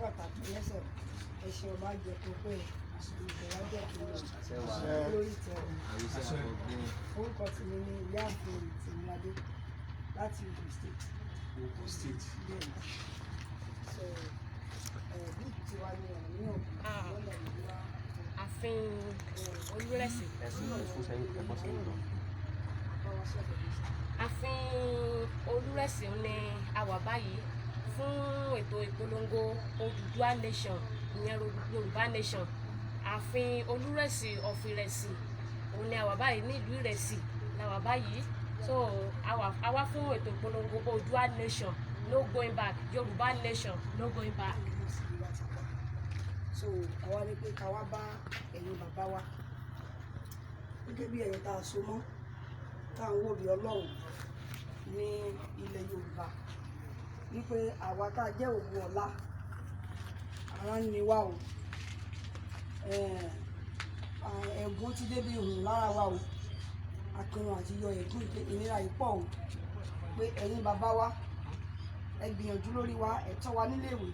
Bàtà pẹ́ lẹ́sẹ̀, ẹṣin ọba jẹ kó pé ìgbẹ́ wa jẹ́ kí n lọ lórí ìtẹ́ o. Orúkọ tèmi ni Ìyáàfin Tèmiládé láti Ogun State. Ogun State. Bẹ́ẹ̀ni. So group tiwa ní Ọ̀rànmíyàn lọ́nà ìlú wa. Ààfin Olúrẹ̀sì. Báwa sọ̀rọ̀ ní sá. Ààfin Olúrẹ̀sì ní a wà báyìí fún ètò ìpolongo Odùduwà Nation, ìyẹn Yorùbá Nation. Ààfin Olúrẹ̀sì of Ìrẹsì òun ni a wà báyìí. Ní ìlú Ìrẹsì la wà báyìí. So a wá fún ètò ìpolongo Odùduwà Nation, no going back. Yorùbá Nation, no going back. So àwa ní pé ká wá bá ẹ̀yin bàbá wa gẹ́gẹ́ bí ẹ̀yin tá a so mọ́, tá à ń wò bí Ọlọ́run ní ilẹ̀ Yorùbá, wípé àwa tá a jẹ́ ògùn ọ̀la, ara ń ni wá o. Ẹ̀gún ti débi ìhùn lára wa o. Àpinnu àti yọ ẹ̀gún ìpè ìnira yìí pọ̀ o, pé ẹ̀yin bàbá wa, ẹ gbìyànjú lórí wa, ẹ tọ́ wa níléèwé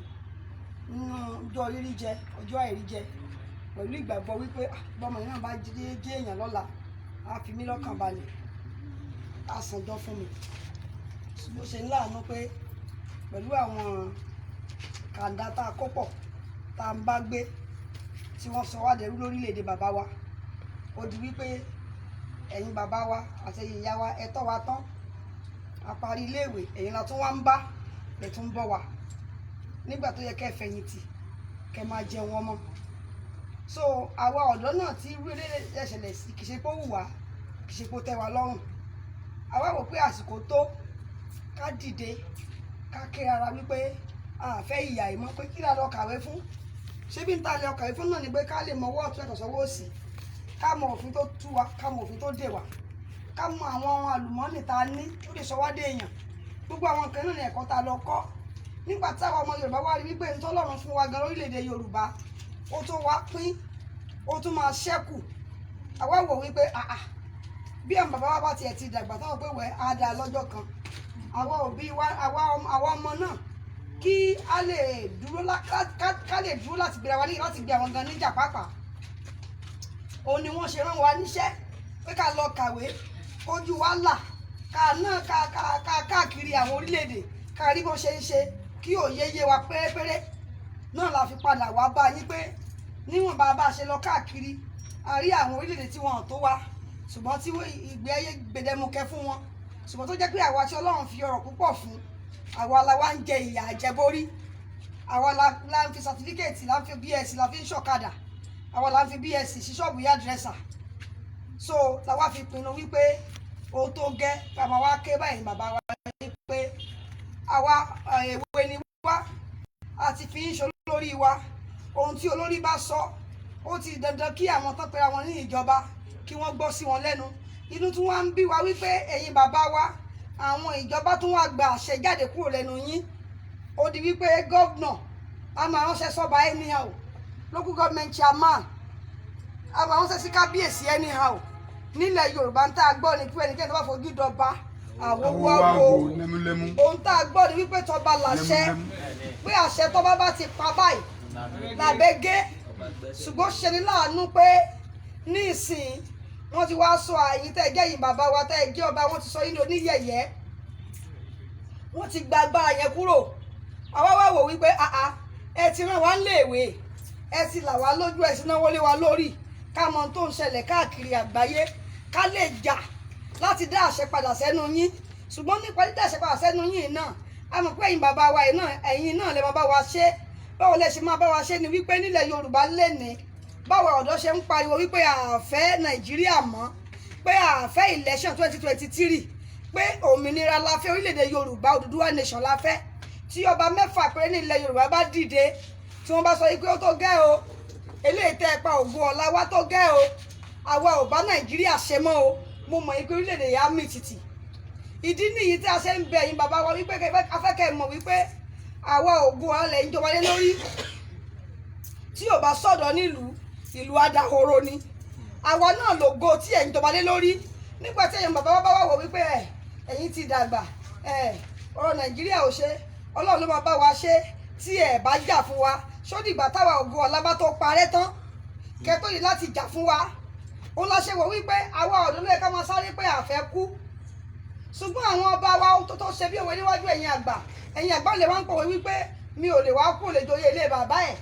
nínú ọjọ́ rírí jẹ, ọjọ́ àìrí jẹ, pẹ̀lú ìgbàgbọ́ wípé, ah, bọ́mọ yìí náà bá jẹ́ jẹ́ èèyàn lọ́la, á fi mí lọ́kàn balẹ̀, á sànjọ́ fún mi. Ṣùgbọ́n ṣe ń láàánú pé pẹ̀lú àwọn kàńdá tá a kó pọ̀, tá a ń bá gbé, tí wọ́n sọ wá dẹrú lórílẹ̀‐èdè bàbá wa, ó di wípé ẹ̀yin bàbá wa àti ẹ̀yin ìyá wa, ẹ tọ́ wa tán, a parí iléèwé, ẹ̀yin la tún wá ń bá ẹ̀ tún bọ́ wa nígbà tó yẹ kẹ́ fẹ̀yìntì, kẹ́ máa jẹun ọmọ. So àwa ọ̀dọ́ náà tí irú eléyìí ṣẹlẹ̀ sí, kì í ṣe pé ó wù wá, kì í ṣe pé ó tẹ́ wa lọ́rùn. Àwa wò pé àsìkò tó ká dìde, ká ké ara wípé a fẹ́ ìyà ìmọ̀, pé kí la lọ kàwé fún? Ṣé bí n ta lọ kàwé fún náà ni pé ká lè mọ ọwọ́ ọ̀tún yàtọ̀ sọ́wọ́ òsì, ká mọ òfin tó tú wa, ká mọ òfin tó dè wá, ká mọ àwọn ohun àlùmọ́ọ́nì tá a ní tó lè sọ wá dé èèyàn? Gbogbo àwọn nǹkan náà ní ẹ̀kọ́ tá a lọ kọ́. Nígbà táwa ọmọ Yorùbá wá rí wípé ntọ́lọ́run fún wa gan lórílẹ̀‐èdè Yorùbá, ó tó wá pín, ó tún máa ṣẹ́kù, àwa wò wípé àà, bí àwọn bàbá wa bá tiẹ̀ ti dàgbà táwọn pé wẹ́ á dáa lọ́jọ́ kan, àwa òbí wa, àwa ọmọ náà, kí a lè dúró ká lè dúró láti gbéra wa ní láti gbé àwọn gan níjà pàápàá. Òun ni wọ́n ṣe rán wa níṣẹ́ pé ká lọ kàwé, kójú wa là, ká náà ká káàkiri àwọn orílẹ̀-èdè, ká rí bó ṣe ń ṣe, kí òye yé wa pérépéré. Náà la fi padà wá bá yín pé níwọ̀n bá a bá ṣe lọ káàkiri, a rí àwọn orílẹ̀-èdè tí wọn ò tó wa, ṣùgbọ́n tí ìgbé ayé gbẹdẹmukẹ fún wọn, ṣùgbọ́n tó jẹ́ pé àwa tí Ọlọ́run fi ọrọ̀ púpọ̀ fún, àwa la wá ń jẹ ìyà àjẹbórí. Àwa la ń fi certificate, la ń fi BSc, la fi ń ṣọ̀kadà, àwa la ń fi BSc sí ṣọ́ọ̀bù hairdresser. So la wá fi pinnu wípé ó tó gẹ́ bàbá wa ké báyìí, bàbá wa, pé àwa èwe ni wá, a ti fi ń ṣe olórí wa. Ohun tí olórí bá sọ, ó ti dandan kí àwọn tán pera wọn ní ìjọba kí wọ́n gbọ́ sí wọn lẹ́nu. Inú tí wọ́n ń bí wa wípé ẹ̀yin bàbá wa, àwọn ìjọba tún wá gba àṣẹ jáde kúrò lẹ́nu yín. Ó di wípé governor a máa ránṣẹ́ sọ́ba anyhow, local government chairman a máa ránṣẹ́ sí kábíyèsí anyhow. Nílẹ̀ Yorùbá, ń tá a gbọ́ ni pé ẹnikẹ́ni tó bá fojú dọba, àwòwò àwò. Lẹ́múlẹ́mú. Ohun tá a gbọ́ ni wípé tọba làṣẹ, pé àṣẹ tọba bá ti pa báyìí làbẹ́ gé. Ṣùgbọ́n ṣe ni láàánú pé ní ìsìn, wọ́n ti wá sọ àyín tẹ́ ẹ jẹ́ yìí bàbá wa, tẹ́ ẹ jẹ́ ọba, wọ́n ti sọ yín ní oníyẹ̀yẹ́, wọ́n ti gba agbára yẹn kúrò. Àwa wá wò wípé àá, ẹ ti rán wa léèwé, ẹ ti là wá lójú, ẹ ti náwó lé wa lórí ká mọ ohun tó ń ṣẹlẹ̀ káàkiri àgbáyé, ká lè jà láti dá àṣẹ padà sẹ́nu yín. Ṣùgbọ́n nípa dídá àṣẹ padà sẹ́nu yín náà, a mọ̀ pé ẹ̀yin bàbá wa yìí náà, ẹ̀yin náà lè máa bá wa ṣe. Báwo lẹ ṣe máa bá wa ṣe ni wípé nílẹ̀ Yorùbá lẹ́ni, báwa ọ̀dọ́ ṣe ń pariwo wípé àfẹ́ Nàìjíríà mọ́, pé àfẹ́ election 2023, pé òmìnira la fẹ́, orílẹ̀-èdè Yorùbá, Odùduwà Nation la fẹ́. Tí ọba mẹ́fà péré nílẹ̀ Yorùbá bá dìde, tí wọ́n bá sọ wípé ó tó gẹ́ o, eléyìí tẹ́ ẹ pa ògùn ọ̀la wa tó gẹ́ o, àwa ò bá Nàìjíríà ṣe mọ́ o, mo mọ̀ wípé orílẹ̀-èdè yà á mì tìtì. Ìdí nìyí tí a ṣe ń bẹ ẹ̀yin bàbá wa wípé afẹ́kẹ́ mọ̀ wípé àwa ògùn ọ̀la lẹ̀ ń jọba lé lórí. Tí ò bá sọ̀dọ̀ nílùú, ìlú adahoro ni. Àwa náà lògo tí ẹ̀ ń jọba lé lórí. Nígbà tí ẹ̀yin bàbá wa bá wà wò wípé ẹ̀ ẹ̀yin ti dàgbà, ẹ̀ ọ̀rọ̀ Nàìjíríà ò ṣe, Ọlọ́run ló máa bá wa ṣe. Tí ẹ bá jà fún wa, sódìgbà táwa ògo ọ̀la bá tó parẹ́ tán kẹ́tọ́ yìí láti jà fún wa? Òun la ṣe wò wípé àwa ọ̀dọ́ ló yẹ ká máa sáré pé àfẹ́ kú, ṣùgbọ́n àwọn ọba wa tó ṣe bí òwe níwájú ẹ̀yin àgbà, ẹ̀yin àgbà lè wá ń pòwe wípé mi ò lè wá kú lè joyè ilé bàbá ẹ̀.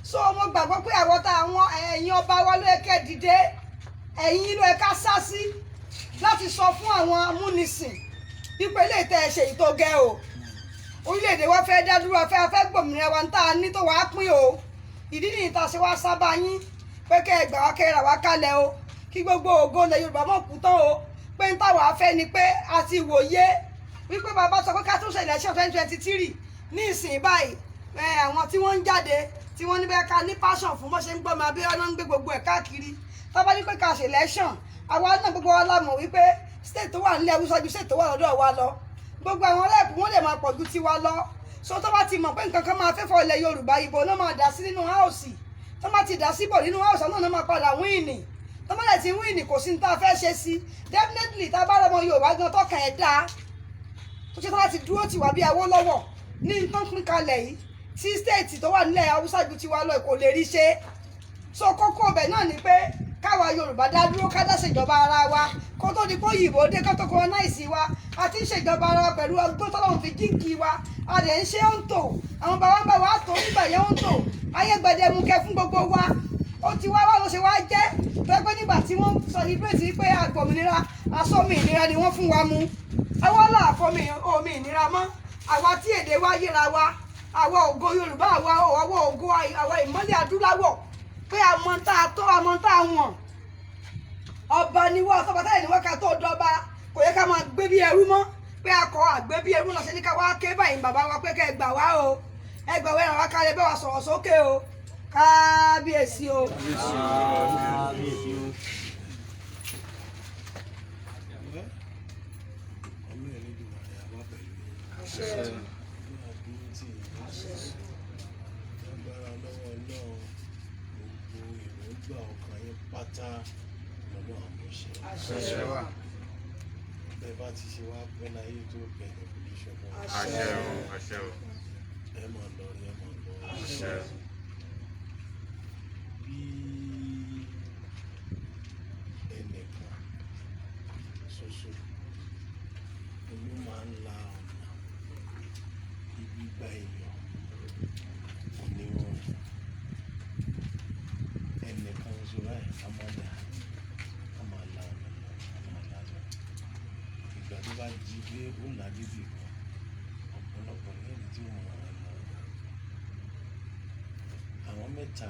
So mo gbàgbọ́ pé àwọn tá àwọn ẹ̀yin ọba wa ló yẹ kẹ́ dìde, ẹ̀yin ló yẹ ká sá sí láti sọ fún àwọn amúnisìn wípé ilé ìtẹ́ ẹ ṣe èyí tó gẹ́ o. Orílẹ̀-èdè wa fẹ́ dá dúró, afẹ́ gbòmìnira wa ń tá a ní tó wàá pín o. Ìdí nìyí tá a ṣe wá sábà yín pé kẹ́ ẹ gbà wá, kẹ́ ẹ rà wá kalẹ̀ o, kí gbogbo ògo ilẹ̀ Yorùbá mọ̀ kú tán o. Pé ń táwa fẹ́ ni pé a ti wòye wípé bàbá sọ pé ká tún ṣe election 2023 ní ìsìn báyìí. Àwọn tí wọ́n ń jáde, tí wọ́n ní bẹ́ẹ̀ ká ní passion fún bó ṣe ń gbọ́mọ abẹ́rẹ́ náà, ń gbé gbogbo ẹ̀ káàkiri. Tá bá ní pé ká ṣe election, àwa náà gbogbo wa la mọ̀ wípé state tó wà nílẹ̀ Haúsá ju state tó wà lọ́dọ̀ wa lọ. Gbogbo àwọn rep wọ́n lè máa pọ̀ ju tiwa lọ. So tó bá ti mọ̀ pé nǹkan kan máa fẹ́ fọ ilẹ̀ Yorùbá, ìbò náà máa dà sí nínú House. Tó bá ti dà síbò nínú House náà, náà máa padà win. Tó bá dẹ̀ ti win, kò sí ní tá a fẹ́ ṣe sí. Definitely, tá a bá rọmọ Yorùbá gan tọkàn ẹ̀ dáa, tó ṣe tó láti dúró tiwa bí Awólọ́wọ̀ ní nǹkan pín kalẹ̀ yìí, tí state tó wà nílẹ̀ Haúsá ju tiwa lọ, kò lè rí ṣe. So kókó ọbẹ̀ náà ni pé káwa Yorùbá dá dúró, ká dá ṣèjọba ara wa kó tó di pé òyìnbó dé, kó tó colonize wa. A ti ń ṣèjọba ara wa pẹ̀lú ọgbọ́n tọ́lọ́run fi jíǹkì wa. A dẹ̀ ń ṣe ó ń tò, àwọn bàbá ń bá wa tó nígbà yẹn, ó ń tò ayé gbẹdẹmukẹ fún gbogbo wa. Ó ti wá wá ló ṣe wá jẹ́ tó yẹ pé nígbà tí wọ́n celebrate pé agbòmìnira, asọ́mi ìnira ni wọ́n fún wa mu. Àwa láàfọ́mi omi ìnira mọ́. Àwa tí èdè wa yéra wa, àwa ògo Yorùbá, àwa ògo, àwa ìmọ́lẹ̀ adúláwọ̀, pé àmọ́ tá a tó, àmọ́ tá a wọ̀n. Ọba ni wọ́n, ọ̀tọ́ba táyà ni wọ́n ká tó dọ́ba. Kò yẹ ká máa gbé bí ẹrú mọ́, pé akọ àgbé bí ẹrú lọ́sẹ̀ ní ká wá ké báyìí bàbá wa pé kẹ́ ẹ gbà wá o, ẹ gbà wá, ẹ̀ràn wá kálẹ̀ bẹ́ẹ̀ wá sọ̀rọ̀ sókè o. Kábíyèsí o. Kábíyèsí o. Ọlọ́run Elédùmarè á wà pẹ̀lú yín. Ọlọ́run á dúró tì yín. Lágbára lọ́wọ́ Ọlọ́run, gbogbo èròǹgbà ọkàn yín pátá lọ́lọ́run á mú ṣẹ. Bẹ́ẹ̀ bá ti ṣe wá pẹ́ láyé tó, bẹ́ẹ̀ ní fojú ṣọmọ. Àṣẹ o, àṣẹ o. Ẹ máa lọ rí, ẹ máa lọ. Àṣẹ. Bí ẹnìkan ṣoṣo ló máa ń la ọ̀nà ibi gba èèyàn, kò ní rọrùn. Ẹnìkan ṣoṣo báyìí a máa dà, a máa la ọ̀nà lọ, a máa la lọ. Ìgbà tó bá di pé ó là débi kan, ọ̀pọ̀lọpọ̀ lẹ́yìn tí ó mọ̀ ọ́n lọ. Àwọn mẹ́ta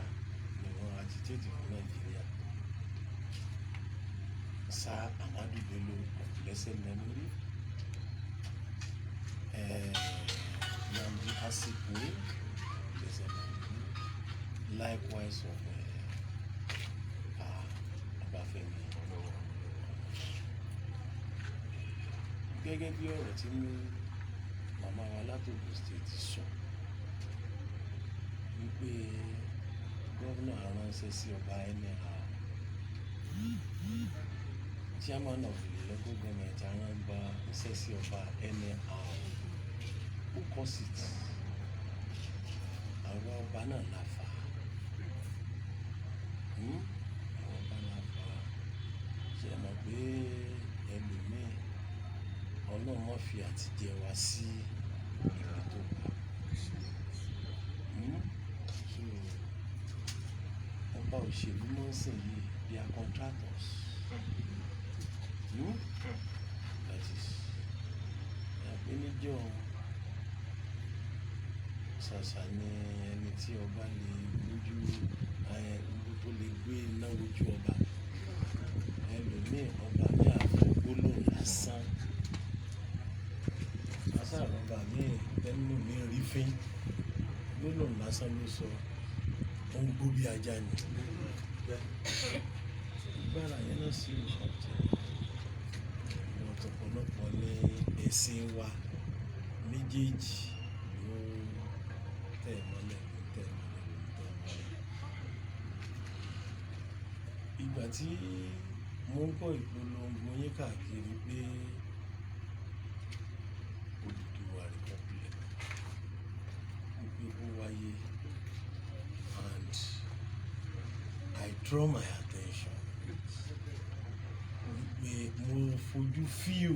ni wọ́n agitate fún Nàìjíríà: Sir Ahmadu Bello of blessed memory, Nnamdi Azikiwe blessed memory, likewise of Ọbáfẹ́mi Awólọ́wọ̀. Gẹ́gẹ́ bí ọ̀rọ̀ tí màmá wa láti Ogun State sọ wípé gómìnà ránṣẹ́ sí ọba anyhow, chairman of the local government ránṣẹ́ sí ọba anyhow, who cause it? Àwọn ọba náà la fà á. Àwọn ọba la fà á. Ṣé ẹ mọ̀ pé ẹlòmíì, Ọlọ́run má fi àtijẹ wa sí ibi tó ga. So ọba òṣèlú mọ́ ń sìn yìí, they are contractors. That is, àpé níjọ́ ṣàṣà ni ẹni tí ọba lè gbójú ẹ tó lè gbé iná wojú ọba. Ẹlòmíì, ọba ní àfọ gbólóhùn lásán. Lásán ọba mi ẹnu mi rí fín, gbólóhùn lásán ló sọ, ó ń gbó bí ajá ni. Gbára yẹn náà sì ọ̀tẹ̀. Ọ̀pọ̀lọpọ̀ ní ẹ̀sìn wa méjèèjì ló tẹ̀ mọ́lẹ̀, ló tẹ̀ mọ́lẹ̀, ló tẹ̀ mọ́lẹ̀. Ìgbà tí mo ń kọ́ ìpolongo yín káàkiri pé Odùduwà Republic, wípé wáyé and I draw my attention pé mo fojú fíò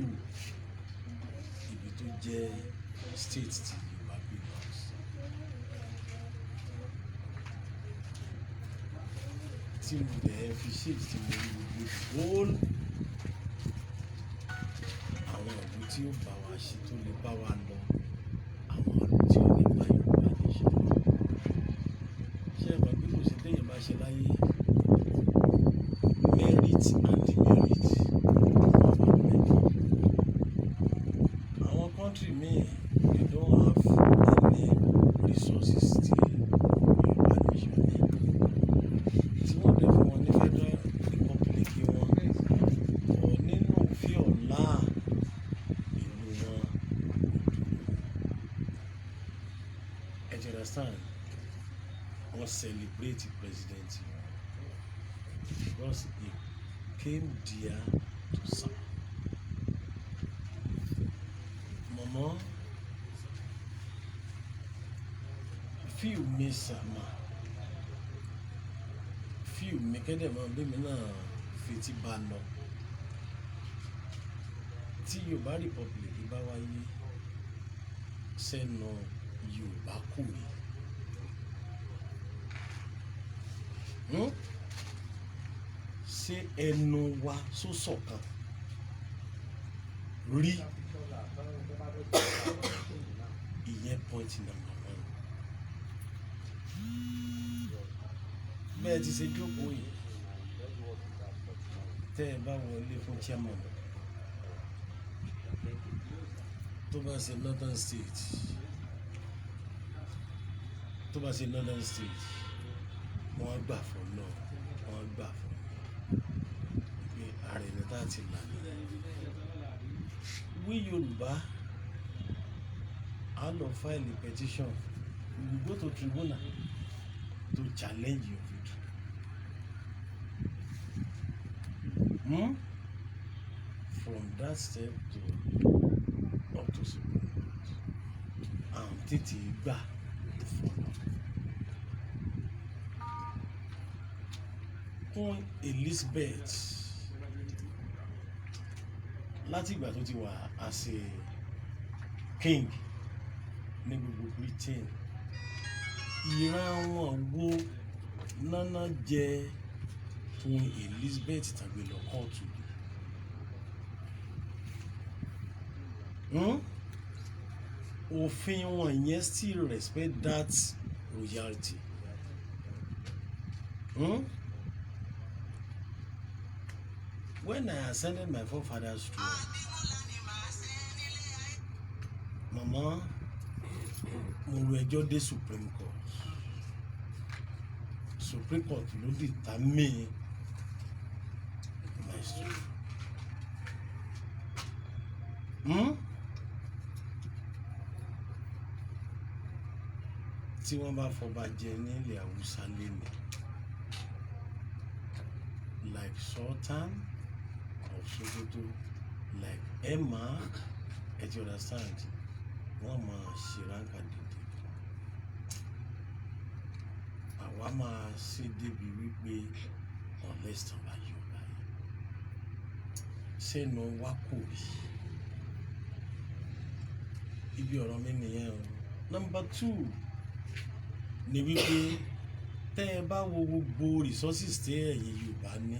ibi tó jẹ́ state tí Yorùbá belongs. Tí mo dẹ̀ fi ṣe tí mo rí gbogbo whole àwọn ìlú tí ó bá wa ṣe, tó lè bá wa lọ, àwọn ìlú tí ó lè bá Yorùbá nation. Ṣé ẹ mọ̀ pé kò sí téèyàn bá ṣe láyé, merit and demerit wà bẹ́ẹ̀. Àwọn country míì, they don't have any resources tí Yorùbá nation ní, tí wọ́n dẹ̀ fún wọn ní federal republic wọn ọ̀ nínú òfin ọ̀la ìlú wọn kò dúró. Ẹ ti understand? Wọ́n celebrate president wọn because he came there to serve. Mọ̀mọ́ fíù mi sàmà fíù mi kẹ́dẹ̀ mọ́ bí mi náà fetí bá lọ. Tí Yorùbá Republic bá wáyé, sẹ́nu Yorùbá kò rí. Hmm? Ṣé ẹnu wa só ṣọ̀kan rí? Ìyẹn point number one. Bẹ́ẹ̀ ti ṣe jókòó yìí, tẹ́ ẹ bá wọlé fún chairman, tó bá ṣe northern state, tó bá ṣe northern state, wọ́n gbà fún náà, wọ́n gbà fún pé ààrẹ ní tá a ti là ní. We Yorùbá a lọ file a petition, we will go to tribunal to challenge your victory. Hmm? From that step to up to Supreme Court, àwọn tètè gbà fọlọ. Queen Elizabeth, láti ìgbà tó ti wà as a king ní gbogbo Britain, ìran wọn wo nánà jẹ Queen Elizabeth tàbí lọ kóòtù? Òfin wọn yẹn still respect that royalty. Hmm? When I ascended my forefathers' throne, mama, mo ro ẹjọ́ dé Supreme Court. Supreme Court ló determine my story. Hmm? Tí wọ́n bá fọba jẹ nílẹ̀ Haúsá lénìí, like Sultan of Sokoto, like Emma, ẹ ti understand, wọ́n máa ṣe ránkà dìde. Àwa máa ṣe débi wípé unless tán bá yọ báyìí, sẹ́nu wa kò rí ibi ọ̀rọ̀ mi nìyẹn o. Number two ni wípé tẹ́ ẹ bá wo gbogbo resources tí ẹ̀yin Yorùbá ní,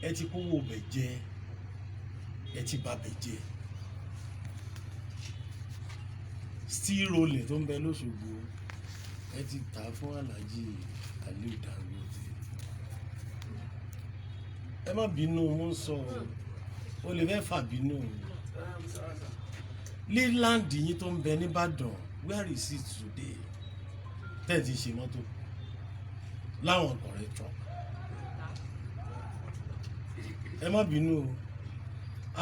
ẹ ti kówó bẹ̀ jẹ, ẹ ti bà bẹ̀ jẹ. Steel rolling tó ń bẹ lÓṣogbo, ẹ ti tà á fún Alhaji Aliu Dangote. Ẹ má bínú, mo ń sọ o, o lè fẹ́ fà bínú o. Leyland yín tó ń bẹ nÌbàdàn, where is it today? Tẹ́ ẹ ti ṣe mọ́tò láwọn correct truck. Ẹ má bínú o.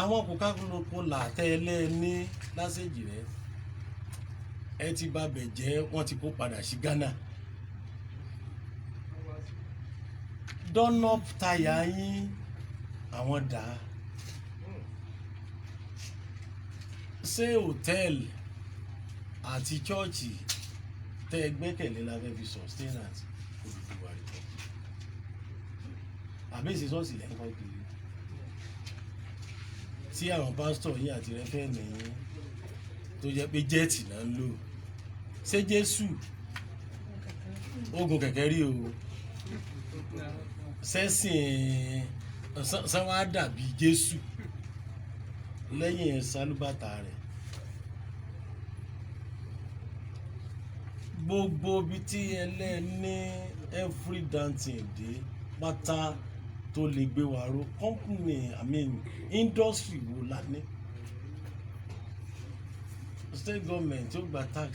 Àwọn Coca-Cola tẹ́ ẹ ní lásìjì rẹ, ẹ ti bà bẹ̀ jẹ́, wọ́n ti kó padà sí Ghana. Dunlop táyà yín, àwọn dà á. Ṣé hòtẹ́ẹ̀lì Àti church tẹ́ ẹ gbẹ́kẹ̀lé la fẹ́ fi sustenance Odùduwà Republic. Àbí ìṣe ṣọ́ọ̀ṣì lẹ́ ń kọ́ kiri tí àwọn pásítọ̀ yín àti reverend yín tó jẹ́ pé jet náà ń lò? Ṣé Jésù ogun kẹ̀kẹ́ rí o? Sẹ́sìn sẹ́wọ́n á dàbí Jésù lẹ́yìn sálúbàtà rẹ̀? Gbogbo ibi tí ẹlẹ́ni every dancing dé pátá tó lè gbé wa ró, company, I mean industry wo la ní? State government tó gba tax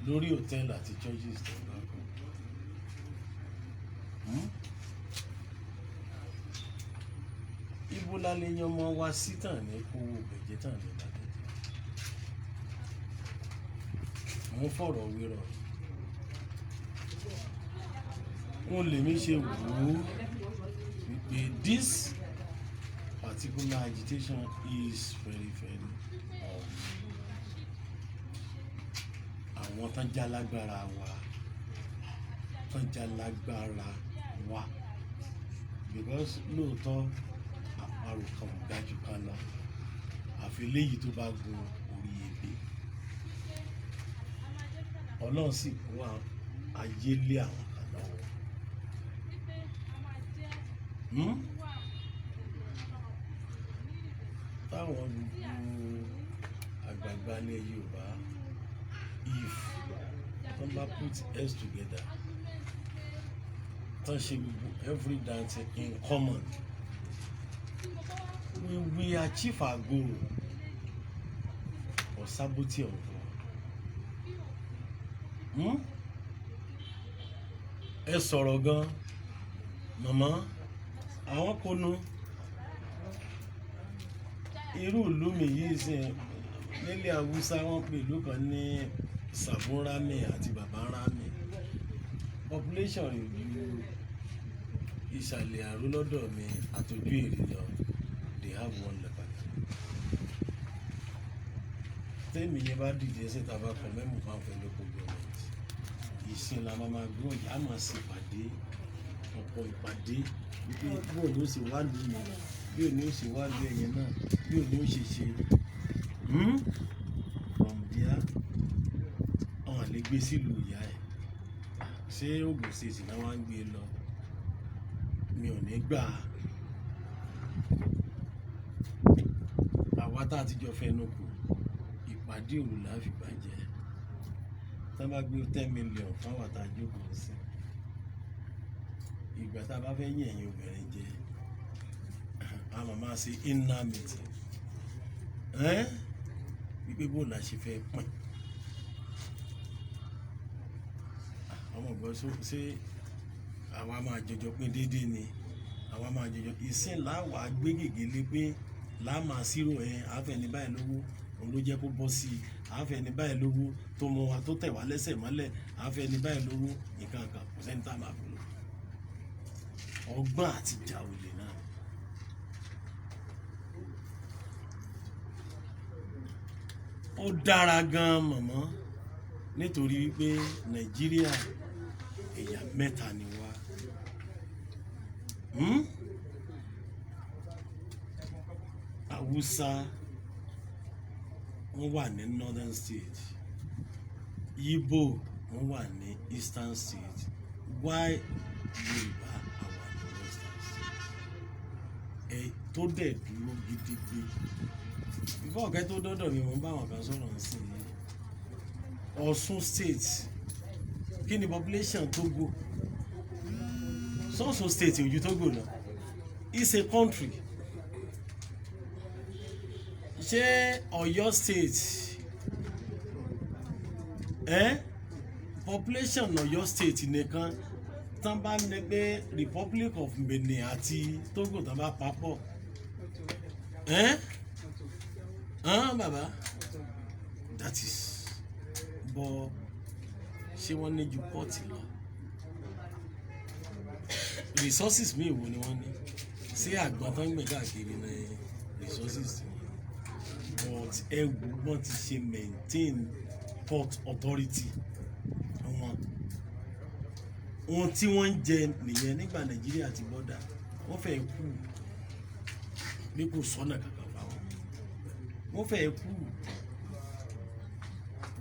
lórí hotel àti churches tó bá kọ́. Ibo la lè yan ọmọ wa sí tàn ní kówó bẹ̀jẹ̀ tàn ní bàjẹ́? Mo ń fọ̀rọ̀ wérọ̀. N lèmi ṣe wò ó wípé this particular agitation is very very àwọn tán já lágbára wa, tán já lágbára wa, because lóòótọ́ àparò kan ò ga jù kan lọ, àfi léyìí tó bá gun orí ebè. Ọlọ́run sì kó ayé lé àwọn kan lọ́wọ́. Táwọn gbogbo àgbààgbà ilẹ̀ Yorùbá, if wọ́n bá put heads together, tán ṣe gbogbo every dancing in common, we will achieve our goal or sabotage of war. Ẹ sọ̀rọ̀ gan, màmá. Àwọn konu irú ìlú mi yìí sìn nílẹ̀ Haúsá, wọ́n pè ìlú kan ní Sàbúnrámì àti Bàbárámì. Population rẹ̀ ju ìsàlẹ̀ àró lọ́dọ̀ mi àtọ́jú èrè lọ. They have one leopard. Tẹ́mi yẹn bá dìde síta, bá kọ memo fáwọn local government, ìsìn la máa máa gbọ́. Ìyá máa ṣe ìpàdé, ọ̀pọ̀ ìpàdé, wípé bí òní ó ṣe wá lù mí, bí òní ó ṣe wá lù ẹ̀yẹn náà, bí òní ó ṣe ṣe. From there, ọ̀hún lè gbé sílùú ìyá ẹ̀. Ṣé Ogun State náà wá ń gbé lọ? Mi ò ní gbà á. Àwa tá a ti jọ fẹnu kù, ìpàdé òru là á fi bàjẹ́. Tá a bá gbé 10 million fáwọn àtàjókòó sí ìgbà tá a bá fẹ́ yìn ẹ̀yin obìnrin jẹ, a máa máa ṣe inner meeting ẹ́n wípé bó la ṣe fẹ́ pín. Ọmọ ọgbọ́n, ṣé àwa máa jọjọ pín déédéé ni? Àwa máa jọjọ ìsìn láwàá gbé gègé lé pé láà máa ṣírò ẹ. Àfẹ́ ní báyìí lówó, òun ló jẹ́ kó bọ́ sí i. Àfẹ́ ní báyìí lówó tó mú wa tó tẹ̀ wá lẹ́sẹ̀ mọ́lẹ̀. Àfẹ́ ní báyìí lówó nǹkan kan, kò sẹ́ni tá a máa fún lò. Ọgbọ́n àti ìjà olè náà. Ó dára gan-an, mọ̀mọ́, nítorí wípé Nàìjíríà, ẹ̀yà mẹ́ta ni wá. Haúsá wọ́n wà ní northern state, Igbo wọ́n wà ní eastern state, why Yorùbá àwa ní western state. Ẹ tó dẹ̀ dúró gidigbe before ọ̀kẹ́ tó dọ́dọ̀ mi, mo ń bá àwọn kan sọ̀rọ̀ ń sìn yìí. Ọ̀ṣun State, kí ni population Togo? Ọ̀ṣun State ojú Togo lọ. It's a country. Ṣé Ọ̀yọ́ State, population Ọ̀yọ́ State nìkan, tán bá ní pé Republic of Benin àti Togo tán bá papọ̀, bàbá, that is bọ. Ṣé wọ́n ní ju port lọ? Resources míì wo ni wọ́n ní? Ṣé àgbọn tó ń gbìn káàkiri ní resources tí wọ́n ní? But ẹ wo bọ́n ti ṣe maintain. Port Authority wọn. Ohun tí wọ́n ń jẹ nìyẹn nígbà Nàìjíríà ti border. Wọ́n fẹ́ kú bí kò sọ́nà kankan fáwọn, wọ́n fẹ́ kú.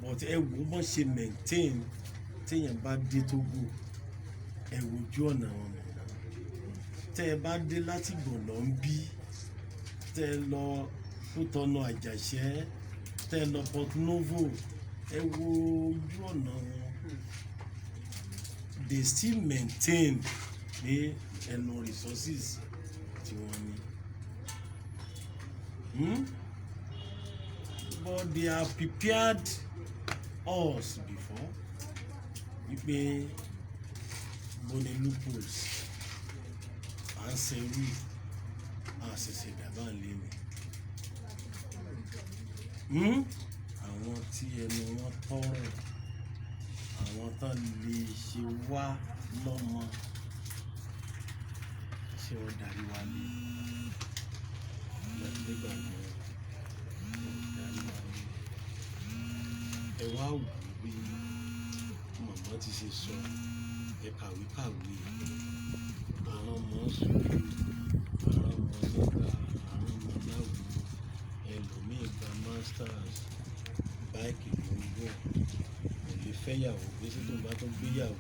But ẹ wo bọ́n ṣe maintain. Téèyàn bá dé Togo, ẹ wo ojú ọ̀nà wọn mọ̀. Tẹ́ ẹ bá dé láti Gbọ̀nà ń bí, tẹ́ ẹ lọ Kútọ̀nà, Àjàṣẹ́, tẹ́ ẹ lọ Port Novo, ẹ wo ojú ọ̀nà wọn. They still maintain ní ẹnu resources tí wọ́n ní. But they have prepared us before wípé bọ́ni loopholes à ń ṣerú àṣẹ̀ṣẹ̀ dàbà lé mi. Àwọn tí ẹnu wọn tọrọ, àwọn tán lè ṣe wá lọ́mọ, ṣé wọ́n darí wa lé nígbà mìíràn? Wọ́n darí wa lé. Ẹ wá wò ó bí màmá ti ṣe sọ. Ẹ kàwé kàwé, àwọn ọmọ sùkúrù, àwọn ọmọ nígbà, àwọn ọmọ láwùjọ, ẹlòmíì gba masters, bike ló ń gùn, kò lè fẹ́yàwó. Gbèsè tó bá tó gbéyàwó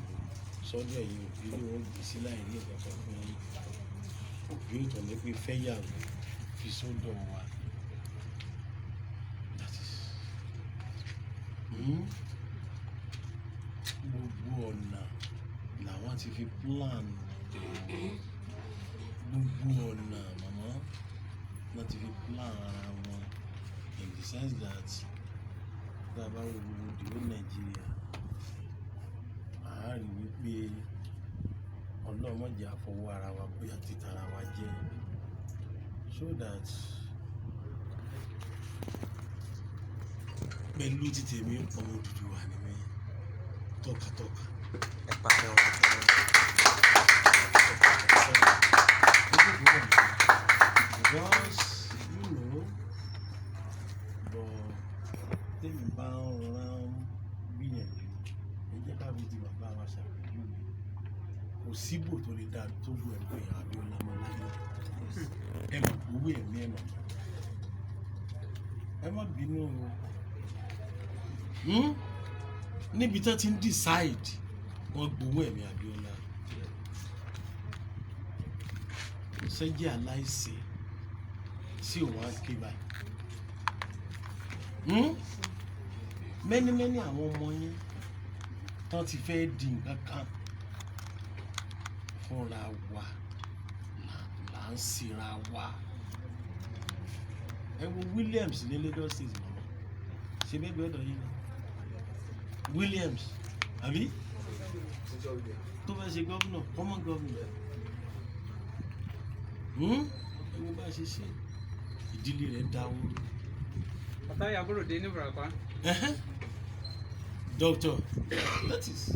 sọ́dọ̀ ẹ̀yìn òbí ló ń gbé sí láì ní nǹkan kan fún yín. Òbí ò tọ̀ ní pé fẹ́yàwó fi sọ́dọ̀ wa. That is, Gbogbo ọ̀nà làwọn ti fi plan, gbogbo ọ̀nà màmá wọ́n ti fi plan ara wọn, in the sense that tá a bá wo gbogbo the whole Nigeria, à á rí wípé Ọlọ́run má jẹ́ àfọwọ́ ara wa bóyá títa ara wa jẹ́, so that pẹ̀lú títèmi, ọmọ Odùduwà ni mí tọkàtọkà. Ẹ pàtẹ́wọ́ fún wọn. Because but tèmi bá ń rọra ń gbìyànjú, ẹ jẹ́ ká fi ti bàbá wa ṣàpèjúwe. Kò síbò tó lè dáa tó bu ẹ̀kọ́ ìyá Abíọ́lá mọ́ láyé. Ẹ mọ̀ owó ẹ̀mí, ẹ mọ̀, ẹ má bínú o. Níbi tó ti ń decide, wọ́n gbowó ẹ̀mí Abíọ́lá. Sẹ́jẹ́ aláìsí sí òun á ké báyìí. Many many àwọn ọmọ yín tán ti fẹ́ di nǹkan kan fúnra wa là ń ṣera wa. Ẹ wo Williams ní Lagos State, màmá, ṣe bẹ́ẹ̀ gbọ́dọ̀ yín ni Williams àbí tó fẹ́ ṣe gómìnà, common gómìnà. Ẹ wo bá a ṣe ṣe ìdílé rẹ̀ dáwó. Fatai Aborode ní Ìbàràpá. Doctor, that is,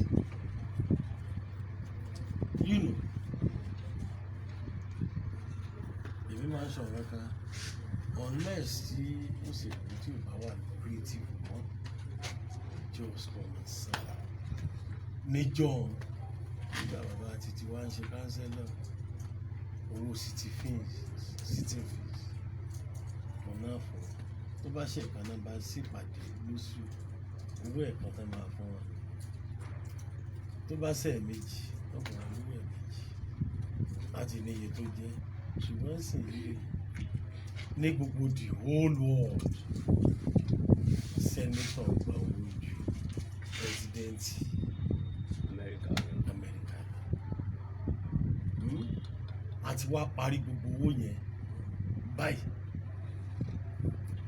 èmi máa ń sọ̀rọ̀ kan, unless tí òṣèlú tí ò bá wà creative mọ́, just come and serve. Níjọ́ nígbà bàbá títí wá ń ṣe councillor, owó city fees, sitting fees kò náà fún tó bá ṣe ìkan náà bá ṣèpàdé lóṣù, owó ẹ̀kan tó máa fún wọn. Tó bá ṣe méjì, wọ́n fún wọn lówó ẹ̀ méjì láti ní iye tó jẹ́. Ṣùgbọ́n sì yìí, ní gbogbo the whole world, senator gba owó ju president Amẹ́ríkà. Amẹ́ríkà. A ti wá parí gbogbo owó yẹn báyìí,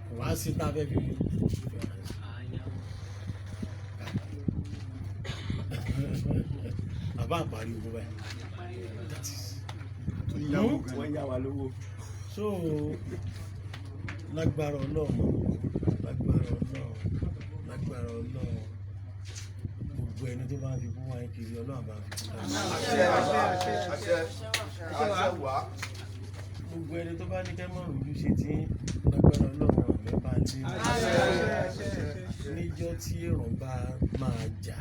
kò wá sí tá a fẹ́ fi fi ránṣẹ́. Àbá àparí owó báyìí, that is Wọ́n yá wa lówó. So lágbára Ọlọ́run, lágbára Ọlọ́run, lágbára Ọlọ́run, gbogbo ẹni tó bá ń fi kú wáyé kiri, Ọlọ́run bá fi kú wáyé. Gbogbo ẹni tó bá ní kẹ́ mọ̀ rojú ṣe tí, lágbára Ọlọ́run, àmì bá ń lé. Níjọ́ tí èrò bá máa jà,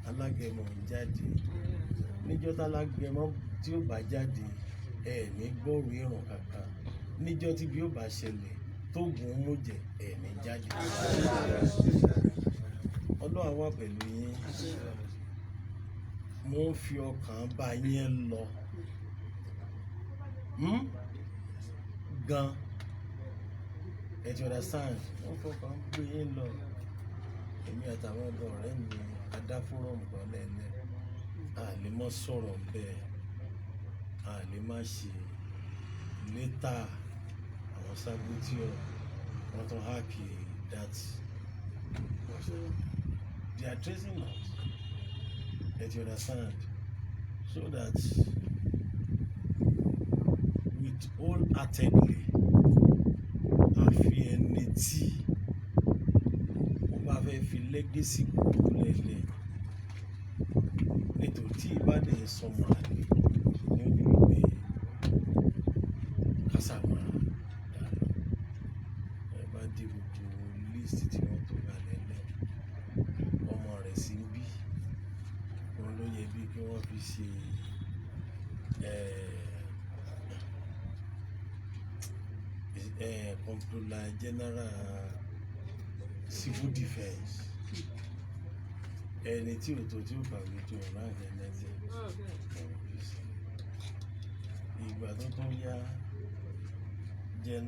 alágẹmọ ń jáde. Níjọ́ tálágẹmọ tí ó bá jáde, ẹ ní gbọ́rò èrò kankan. Níjọ́ tí bí ó bá ṣẹlẹ̀ tóògùn mú jẹ, ẹ ní jáde. Ọlọ́run wà pẹ̀lú yín. Mo ń fi ọkàn bá yín lọ Gan ẹ ti understand? Mo ń fọkàn gbé yín lọ. Èmi àtàwọn ọmọ ọ̀rẹ́ mi adá forum kan lẹ́lẹ́, a lè mọ́ sọ̀rọ̀ bẹ́ẹ̀, a lè má ṣe later. Àwọn saboteur wọ́n tún hack that. They are tracing us, ẹ ti understand? So that with wholeheartedly, àfi ẹni tí ó bá fẹ́ fi legacy kúrò lẹ́lẹ̀, nítorí tí ìbádẹ́ sọmọ àlè ní ó ní wípé kásá máa dànù. Ẹ bá dé gbogbo list tí wọ́n tó kalẹ̀ lẹ̀, ọmọ rẹ̀ sí ń bí òun ló yẹ bí kí wọ́n fi ṣe Comptroller General Civil Defence, ẹni tí ò tó, tí ò kàwé tó rank ẹlẹ́sẹ̀. Ìgbà tó tún yá jẹ́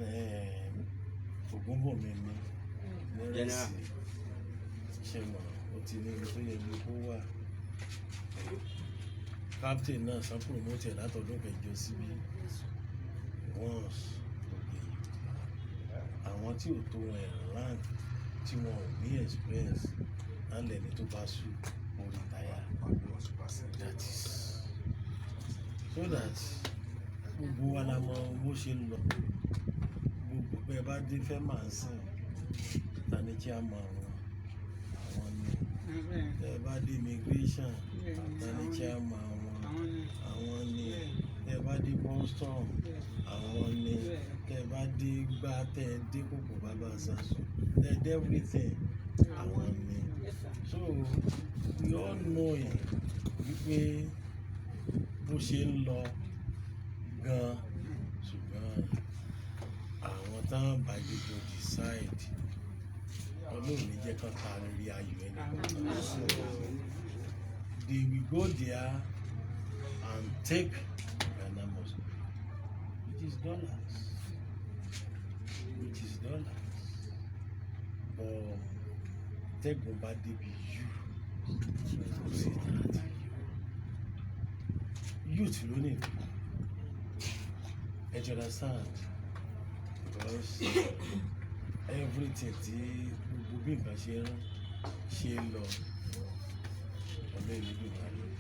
Ògúnbùnmi ní nírẹ̀sì ṣe mọ̀, ó ti ní ibi tó yẹ bí kó wà. Captain náà san promote ẹ̀ látọdún kẹjọ síbí once. Òkè Yorùbá, àwọn tí ò tó wọn ẹ̀ rank, tí wọn ò ní experience, á lẹ́ni tó bá sùn ó retire. That is so that gbogbo wa la mọ bó ṣe ń lọ. Gbogbo bẹ́ẹ̀ bá dé fẹ́ máa ń sìn, ta ni chairman wọn? Àwọn ni. Tẹ́ bá dé immigration, ta ni chairman wọn? Àwọn ni. Tẹ́ bá dé custom, àwọn ni. Tẹ́ bá dé gbá, tẹ́ dé kòkò bàbá sàṣọ, tẹ́ dé everything, àwọn ni. So we all know it wípé bó ṣe ń lọ gan, ṣùgbọ́n àwọn tán bá jọjọ decide, Ọlọ́run ní jẹ́ kán ta rírí ayọ̀ ẹnì kọ̀ọ̀kan. They will go there and take Ghana must go, which is dollars, which is dollars. But tẹ́gùn bá débi yù, kò sí tààtì youth lónìí. Ẹ ti understand? Because everything tí gbogbo bí nǹkan ṣe ń ṣe ń lọ, ọ̀nà ìlú ìbàdàn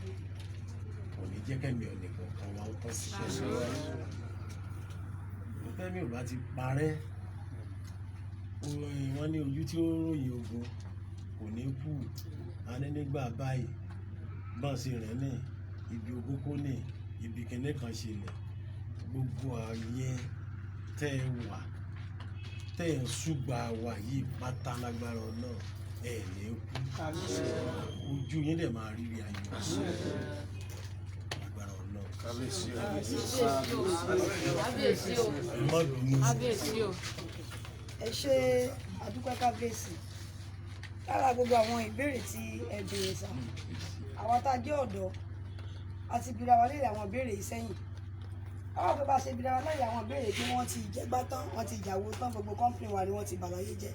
kò ní jẹ́ kẹ́mi ọ̀nì kọ̀ọ̀kan wa ó tán síbẹ̀. Tẹ́mi ò bá ti parẹ́, wọ́n ní ojú tí ó ròyìn ogun kò ní kú. A ní nígbà báyìí bọ́n ṣe rìn ní ibi ogun, kó ní ibi kinní kan ṣẹlẹ̀. Gbogbo ààyè tẹ́ ẹ wà, tẹ́ ẹ ń ṣùgbà wà yìí pátá, lágbára náà, ẹ ní kú. Ojú yín dẹ̀ máa rírí ayọ̀ lágbára náà. Kábíyèsí o. Kábíyèsí o. Ẹ má bínú. Kábíyèsí o. Ẹ ṣe àdúpẹ́, kábíyèsí. Lára gbogbo àwọn ìbéèrè tí ẹ béèrè sá, àwọn tá a jẹ́ ọ̀dọ́ a ti bira wa léèrè àwọn ìbéèrè yìí sẹ́yìn. Àwọn tó bá ṣe bira wa léèrè àwọn ìbéèrè pé wọ́n ti jẹgbá tán, wọ́n ti jàwó tán, gbogbo company wa ni wọ́n ti bàláyé jẹ́.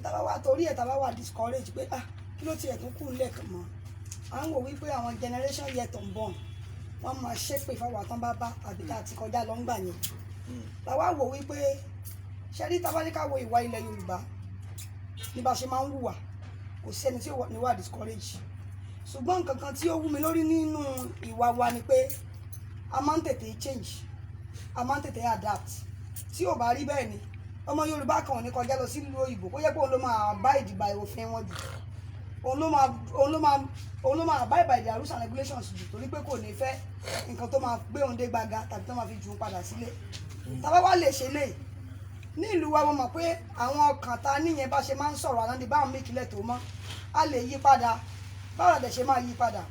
Tá bá wà torí ẹ̀, tá bá wà discourage pé, ah, kí ló tiẹ̀ tún kù nílẹ̀ kàn mọ́, à ń wò wípé àwọn generation yet unborn, wọ́n máa ṣépè fáwọn àtàn bá bá tàbí tá a ti kọjá lọ ń gbà yẹn. Làwa wò wípé ṣẹ́rí, tá bá ní ká wo ìwà ilẹ̀ Yorùbá ní bá ṣe máa ń hùwà, kò sí ẹni tí ò ní wà discourage. Ṣùgbọ́n nǹkan kan tí ó wú mi lórí nínú ìwà wa ni pé a máa ń tètè change, a máa ń tètè adapt. Tí ò bá rí bẹ́ẹ̀ ni, ọmọ Yorùbá kan ò ní kọjá lọ sílùú òyìnbó kó jẹ́ pé òun ló máa abide by òfin wọn jù, òun ló máa abide by their rules and regulations jù, torí pé kò ní fẹ́ nǹkan tó máa gbé òun dé gbaga tàbí tó máa fi jù ú padà sílé. Tá bá wá lè ṣe léyìí. Ní ìlú wa, mo mọ̀ pé àwọn ọkàn ta níyẹn bá ṣe máa ń sọ̀rọ̀ àná di báwọn méjìlẹ̀ tó mọ́, a lè yí padà. Báwo la dẹ̀ ṣe máa yí padà?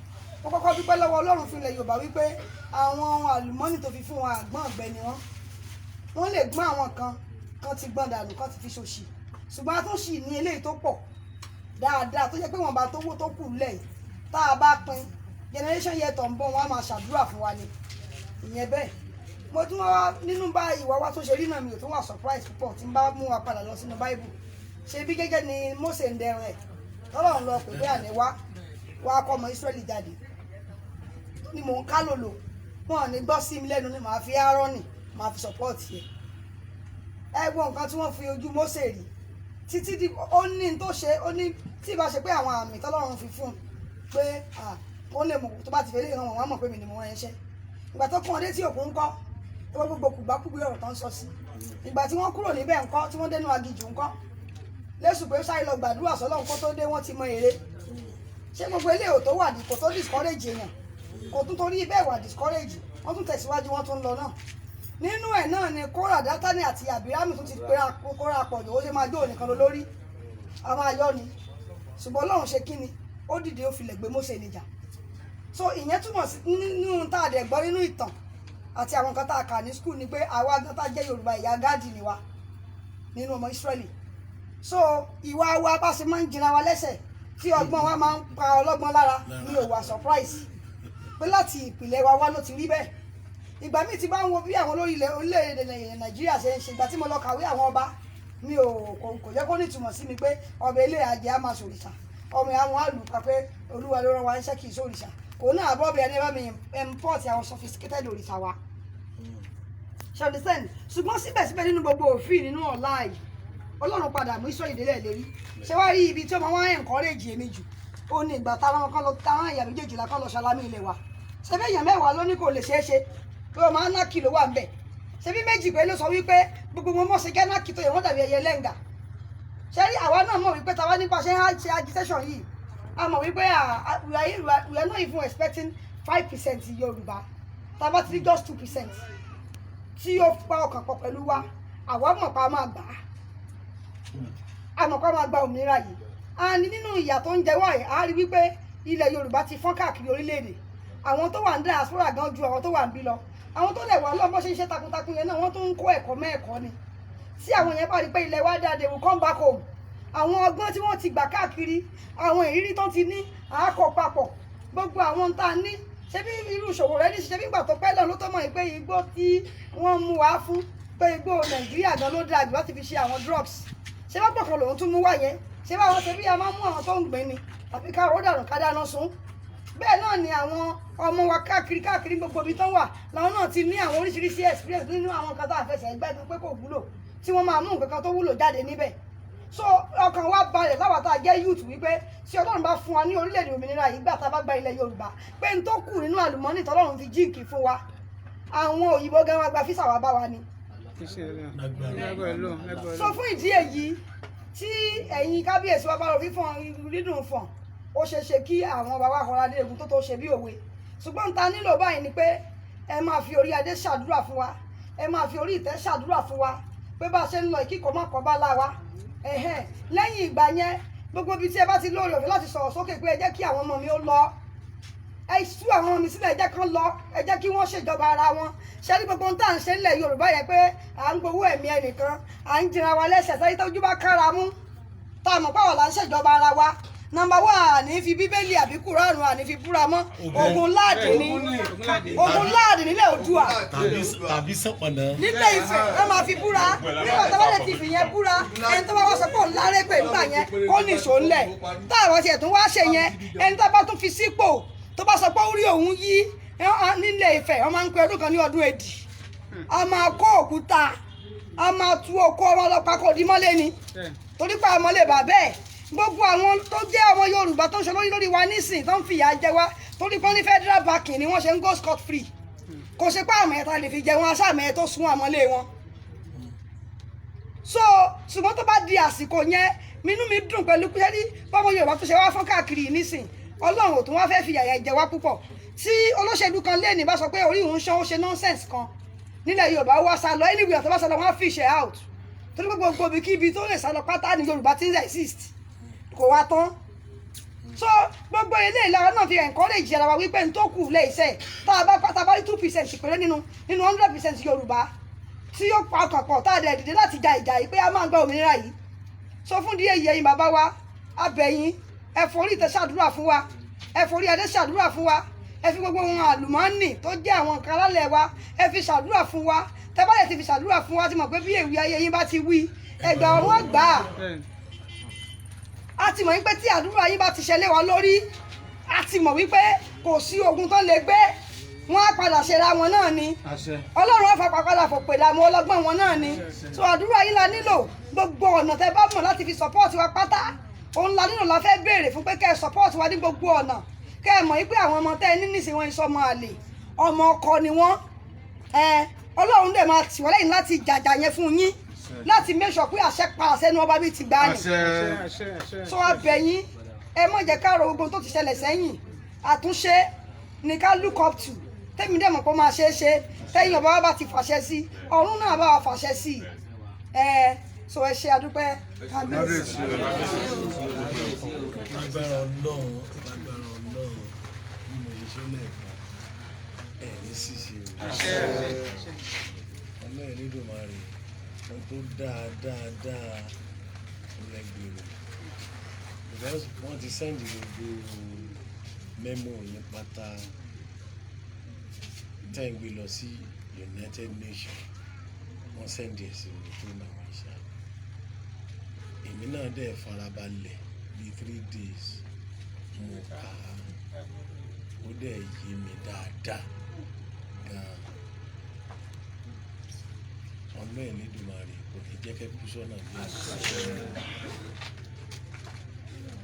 Mo kọ́kọ́ dúpẹ́ lọ́wọ́ Ọlọ́run fún ilẹ̀ Yorùbá wípé àwọn ohun àlùmọ́nì tó fi fún wọn, àgbọ̀n ọ̀gbẹ́ ni wọ́n. Wọ́n lè gbọ́n àwọn kan kan ti gbọ́n dànù, kan ti fi ṣòṣì, ṣùgbọ́n a tún ṣì ní eléyìí tó pọ̀ dáadáa, tó jẹ́ pé wọ́n bá tó wó tó kù lẹ̀ tá a bá pín, generation yẹn tó ń bọ̀, wọ́n á máa ṣàdúrà fún wa ni. Ìyẹn bẹ́ẹ̀. Mo tún wá nínú bá ìwà wa tó ṣe rí náà, mi ò tún wà surprise púpọ̀ tí n bá mú wa padà lọ sínú Bible. Ṣe bí gẹ́gẹ́ ni Mósè ń dẹrùn ẹ̀, tọ́lọ́run lọ pè pé àní wá wá kọ́ ọmọ Ísírẹ́lì jáde, ni mò ń ká lòlò, wọn ò ní gbọ́ sí mi lẹ́nu, ni màá fi Áárónì, màá fi support yẹ. Ẹ wo nǹkan tí wọ́n fi ojú Mósè rí títí di ó ní n tó ṣe, ó ní tí ì bá ṣe pé àwọn àmì tọ́lọ́run fi fún un pé ó lè mọ̀ tó bá ti fẹ́ lè hàn wọ́n, mọ̀ pé mi ni mo ránṣẹ́. Ìgbà tó kún ọ dé tí òkun ń kọ́, ẹ wọ́n gbogbo kùgbákùgbé ọ̀rọ̀ tó ń sọ sí. Ìgbà tí wọ́n kúrò níbẹ̀ ńkọ́, tí wọ́n dénú aginjù ńkọ́, lẹ́sùn pé sáré lọ gbàdúrà sọ́lọ́run kó tó dé, wọ́n ti mọ èrè. Ṣé gbogbo eléyìí ò tó wà ní kò tó discourage èèyàn? Kò tún torí bẹ́ẹ̀ wà discourage, wọ́n tún tẹ̀síwájú, wọ́n tún lọ náà. Nínú ẹ̀ náà ni Kóra, Dátánì àti Àbírámù tún ti pera kóra pọ̀ jù. Ó ṣe máa jó nìkan lọ lórí a máa yọ ni, ṣùgbọ́n Ọlọ́run ṣe kí ni? Ó dìde, ó filẹ̀ gbé Mósè níjà. So ìyẹn túmọ̀ sí nínú tá a dẹ̀ gbọ́ nínú ìtàn àti àwọn nǹkan tá a kà ní school ni pé àwa gan tá a jẹ́ Yorùbá, ìyá Gáàdì ni wa nínú ọmọ Ísírẹ́lì. So ìwà wa bá ṣe máa ń jìnnà wa lẹ́sẹ̀, tí ọgbọ́n wa máa ń pa ọlọ́gbọ́n lára, mi ò wà surprise pé láti ìpìlẹ̀ wa wá ló ti rí bẹ́ẹ̀. Ìgbà míì ti bá ń wo bí àwọn olórí ilẹ̀ orílẹ̀-èdè Nàìjíríà ṣe ń ṣe, ìgbà tí mo lọ kàwé àwọn ọba, mi ò kò jẹ́ kó nítumọ̀ sí mi pé ọbẹ̀ ilé ajé á máa sòrìṣà, ọmọ àwọn àlùkà pé Olúwa ló rán wa níṣẹ́, kì í sòrìṣà. Òun náà àbọ̀bẹ̀ ẹni bá mi import àwọn sophisticated òrìṣà wa, ṣe understand? Ṣùgbọ́n síbẹ̀síbẹ̀, nínú gbogbo òfin, nínú ọ̀la yìí, Ọlọ́run padà mú Ísírẹ́lì délẹ̀ lérí. Ṣé wàá rí ibi tí ó máa wá encourage èmi jù, ó ní ìgbà táwọn kan lọ, táwọn èèyàn méjèèjìlá kan lọ ṣalámì ilé wa. Ṣé bí èèyàn 10 ló ní kò lè ṣeé ṣe, pé ọmọ Ánákì ló wà ń bẹ̀? Ṣé bí méjì pé ló sọ wípé gbogbo wọn mọ̀ ṣe kẹ́ Ánákì tó yẹ, wọ́n dàbí ẹyẹ lẹ́ǹgà. Ṣé rí àwa náà mọ̀ wípé tàwa nípa ṣe ń ṣe agitation yìí, a mọ̀ wípé we are not even expecting 5% Yorùbá. Tá a bá ti rí just 2% tí ó pa ọkàn pọ̀ pẹ̀lú wa, àwa mọ̀ pa máa gbà á, a mọ̀ pa máa gba òmìnira yìí. A ní nínú ìyà tó ń jẹ wá yìí, a rí wípé ilẹ̀ Yorùbá ti fọ́n káàkiri orílẹ̀-èdè. Àwọn tó wà ní diaspora gan ju àwọn tó wà níbí lọ. Àwọn tó lẹ̀ wà lọ́mọ ṣe ń ṣe takuntakun yẹn náà, wọ́n tún ń kó ẹ̀kọ́ mẹ́ẹ̀kọ́ ni. Tí àwọn yẹn bá rí pé ilẹ̀ wa dáa, they will come back home. Àwọn ọgbọ́n tí wọ́n ti gbà káàkiri, àwọn ìrírí tó ti ní, àákọ́ papọ̀ gbogbo àwọn tá a ní. Ṣé bí irú ìṣòwò rẹ ní ṣe bí ìgbà tó pẹ́ lọ́nà ló tó mọ̀ pé igbó tí wọ́n mú wá fún pé igbó Nàìjíríà gan ló dáa jù láti fi ṣe àwọn drugs. Ṣé bá pọ̀ kan lòun tún mú wá yẹn? Ṣé báwọn ṣe bí a máa mú àwọn tó ń gbìn ni àbí ká ró dànù, ká dáná sun? Bẹ́ẹ̀ náà ni àwọn ọmọ wa káàkiri káàkiri gbogbo ibi tán wà, làwọn náà ti ní àwọn oríṣiríṣi experience nínú àwọn nǹkan tá a fẹsẹ̀ gbẹ́dùn pé kò wúlò, tí wọ́n máa mú nǹkan kan tó wúlò jáde níbẹ̀. So ọkàn wa balẹ̀ láwa tá a jẹ́ youth wípé tí Ọlọ́run bá fún wa ní orílẹ̀-èdè òmìnira yìí, gbà tá a bá gba ilẹ̀ Yorùbá, pé n tó kù nínú àlùmọ́nì tọ́lọ́run fi jíǹkì fún wa, àwọn òyìnbó gan wa gba visa wa bá wa ni. So fún ìdí èyí, tí ẹ̀yin kábíyèsí wa bá lọ fífọ̀n rídùn fọ̀n, ó ṣeé ṣe kí àwọn bàbá kọ́ra dé egun tó tó ṣe bí òwe. Ṣùgbọ́n ta nílò báyìí ni pé ẹ máa fi orí adé ṣàdúrà fún wa, ẹ máa fi orí ìtẹ́ ṣàdúrà fún wa pé bá a ṣe ń lọ ìkíkọ̀ má kọ́ bá lá wa. Ẹ̀hẹ́n, lẹ́yìn ìgbà yẹn, gbogbo ibi tí ẹ bá ti lóore ọ̀fẹ́ láti sọ̀rọ̀ sókè pé ẹ jẹ́ kí àwọn ọmọ mi ó lọ, ẹ tú àwọn ọmọ mi sílẹ̀, ẹ jẹ́ kán lọ, ẹ jẹ́ kí wọ́n ṣèjọba ara wọn. Ṣé ní gbogbo ohun tá à ń ṣe ńlẹ̀ Yorùbá yẹn, pé à ń gbowó ẹ̀mí ẹnìkan, à ń jìnra wa lẹ́sẹ̀ sáyé, tójú bá kára mú, tá a mọ̀ pé àwọn là ń ṣèjọba ara wa, number one, àní fi Bíbélì àbí Kùránù, àní fi búra mọ́. Ogun láàdì ní, ogun láàdì nílẹ̀ Oòduà. Tàbí sọ̀pọ̀nà. Nílẹ̀ Ifẹ̀, wọ́n máa fi búra. Nígbà tó bá lè ti fi yẹn búra, ẹni tó bá wá sọ pé òun láré pé nígbà yẹn, kó ní ìṣó ńlẹ̀. Tá àwọn tiẹ̀ tún wá ṣe yẹn, ẹni tó bá tún fi sípò, tó bá sọ pé orí òun yí nílẹ̀ Ifẹ̀, wọ́n máa ń pe ọdún kan ní ọdún èdì. A máa kó òkúta, a máa tú oko ọmọ ọlọ́pàá kò dí mọ́lé ni, torí pé àmọ́lé bàbá ẹ̀. Gbogbo àwọn tó jẹ́ ọmọ Yorùbá tó ń ṣe lórí lórí wa nísìn, tó ń fìyà jẹ wá, torí pé ní federal backing ni wọ́n ṣe ń go scot free. Kò ṣe pé àmọ́ ẹ̀ta lè fi jẹ wọn, aṣáàmì ẹ̀ tó sún àmọ́lé wọn. So ṣùgbọ́n tó bá di àsìkò yẹn, inú mi dùn pẹ̀lú pé ní bọ́mọ Yorùbá tó ṣe wá fún káàkiri nísìn, Ọlọ́run ò tún wá fẹ́ fi yàyà jẹ wá púpọ̀. Tí olóṣèlú kan lé ní bá sọ pé orí òun ṣan, ó ṣe nonsense kan nílẹ̀ Yorùbá, wá sá lọ anywhere, tó bá sá lọ, wọ́n á fish it out. Torí pé gbogbo ibikíbi tó lè sálọ pátá ní Yorùbá ti ń exist, kò wá tán. So gbogbo ilé ìlara náà fi encourage ara wa wípé n tó kù lẹ́sẹ̀ tá a bá pátá bá rí 2% péré nínú 100% Yorùbá tí yóò pa ọkàn pọ̀, tá a dẹ̀ dìde láti ja ìjà yìí pé a máa gba òmìnira yìí. So fún díẹ̀ yìí, ẹ̀yin bàbá wa, a bẹ̀ yín, ẹ forí ìtẹ́ ṣàdúrà fún wa, ẹ forí adé ṣàdúrà fún wa, ẹ fi gbogbo ohun àlùmọ́ọ́nì tó jẹ́ àwọn nǹkan alálẹ̀ wa, ẹ fi ṣàdúrà fún wa. Tẹ́ bá lè ti fi ṣàdúrà fún wa, ti mọ̀ pé bí èwe ayé yín bá ti wí, ẹgbà ọ̀run àgbà. A ti mọ̀ wípé tí àdúrà yín bá ti ṣẹlẹ̀ wa lórí, a ti mọ̀ wípé kò sí ogun tó lè gbé wọn á padà ṣera wọn náà ni. Ọlọ́run á fapá padà fòpè làmú ọlọ́gbọ́n wọn náà ni. So àdúrà yín la nílò. Gbogbo ọ̀nà tẹ́ bá mọ̀ láti fi support wa pátá, òun la nílò, la fẹ́ béèrè fún pé kẹ́ ẹ support wa ní gbogbo ọ̀nà, kẹ́ ẹ mọ̀ wípé àwọn ọmọ tẹ́ ẹ ní nísìnyí, wọn ìsọmọ àlè, ọmọ ọkọ ni wọ́n. Ẹ Ọlọ́run dẹ̀ máa tì wọ́n lẹ́yìn láti jàjà yẹn fún yín, láti make sure pé àṣẹ padà sẹ́nu ọba bíi ti gbà ní. So a bẹ̀ yín, ẹ má jẹ́ ká ro gbogbo tó ti ṣẹlẹ̀ sẹ́yìn. Àtúnṣe ní ká look up to. Tẹ́mi dẹ̀ mọ̀ pé ó máa ṣeé ṣe tẹ́yìn ọba wa bá ti fàṣẹ sí, ọ̀run náà bá wa fàṣẹ sí ẹ. So ẹ ṣe, àdúpẹ́, kábíyèsí. Lágbára Ọlọ́run, lágbára Ọlọ́run, bí mo ṣe ṣe lẹ́ẹ̀kan, ẹ̀ ní ṣìṣe o. Ọlọ́run Elédùmarè, ohun tó dáa dáa dáa lẹ gbèrò, because wọ́n ti send gbogbo memo yẹn pátá tẹ́ ń gbé lọ sí United Nations. Wọ́n send ẹ̀ sí mi through my WhatsApp. Èmi náà dẹ̀ farabalẹ̀ bíi 3 days, mo kà á, ó dẹ̀ yé mi dáadáa gan-an. Ọlọ́run Elédùmarè kò ní jẹ́ kẹ́ kú sọ́nà bí àṣẹ.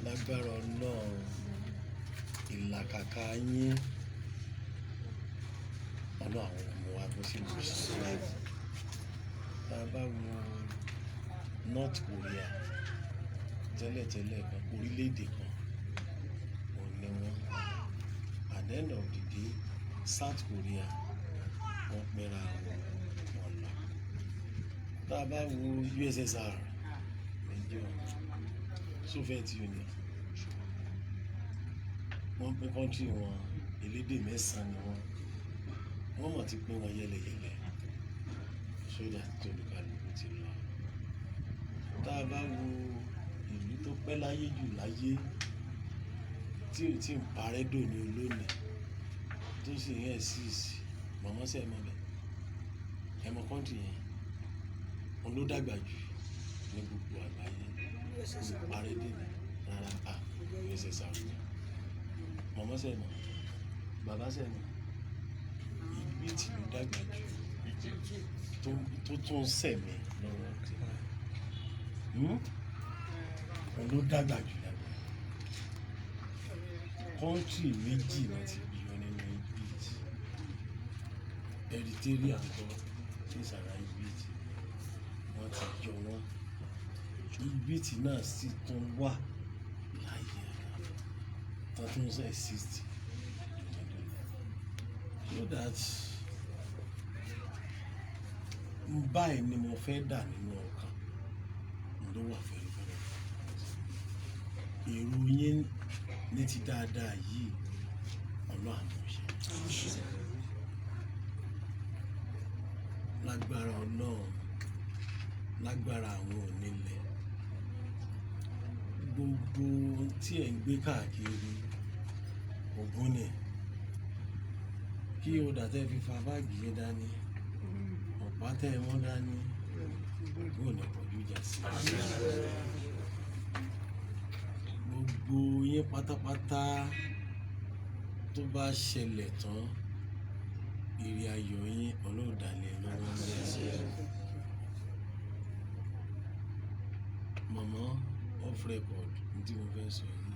Lágbára Ọlọ́run, ìlàkàkà yín, Ọlọ́run àwọn ọmọ wa bó sì lè ṣe. Tá a bá wo North Korea, tẹ́lẹ̀tẹ́lẹ̀ kan, orílẹ̀-èdè kan òun ni wọ́n. At the end of the day, South Korea, wọ́n pínra wọn lọ. Tá a bá wo USSR níjọ́, Soviet Union, wọ́n pín country wọn. Elédè mẹ́sàn-án ni wọ́n. Wọ́n mọ̀ ti pín wọn yẹlẹyẹlẹ sódà tó olúkálùkù ti lọ. Tá a bá wo ìlú tó pẹ́ láyé jù láyé, tí ò tí ì parẹ́ dòní olónìí, tó sì ń exist, mọ̀mọ́ sẹ́ ẹ mọ̀ bẹ́ẹ̀, ẹ mọ̀ country yẹn, òun ló dàgbà jù ní gbogbo àgbáyé, kò parẹ́ dèní rárá. À USSR ni. Mọ̀mọ́ sẹ́ ẹ mọ̀, bàbá sẹ́ ẹ mọ̀, Egypt ló dàgbà jù tó tún sẹ̀mí lọ́wọ́ tí òun ló dàgbà jù lágbàá. Country méjì náà ti yọ nínú Egypt. Eritrea ńkọ́? Ní sàrà Egypt, wọ́n ti yọ wọ́n. Egypt náà sì tún wà láyé tó tún exist, so that báyìí ni mo fẹ́ dà nínú ọkàn ló wà fẹ́rẹ́fẹ́rẹ́. Èrò yín ní ti dáadáa yìí, Ọlọ́run àmúṣe. Lágbára Ọlọ́run, lágbára àwọn onílẹ̀, gbogbo tí ẹ̀ ń gbé káàkiri ògún ni kí o dà tẹ́ fi fa báàgì yẹn dání, ọ̀pá tẹ́ ẹ mọ́ dání, ògún ò ní pọ̀jù ìjà sí gbogbo yín pátápátá. Tó bá ṣẹlẹ̀ tán, ire ayọ̀ yín, ọlọ́ọ̀dàlẹ̀ lọ́wọ́ ń bẹ̀. Mọ̀mọ́, off record ní tí mo fẹ́ sọ yìí.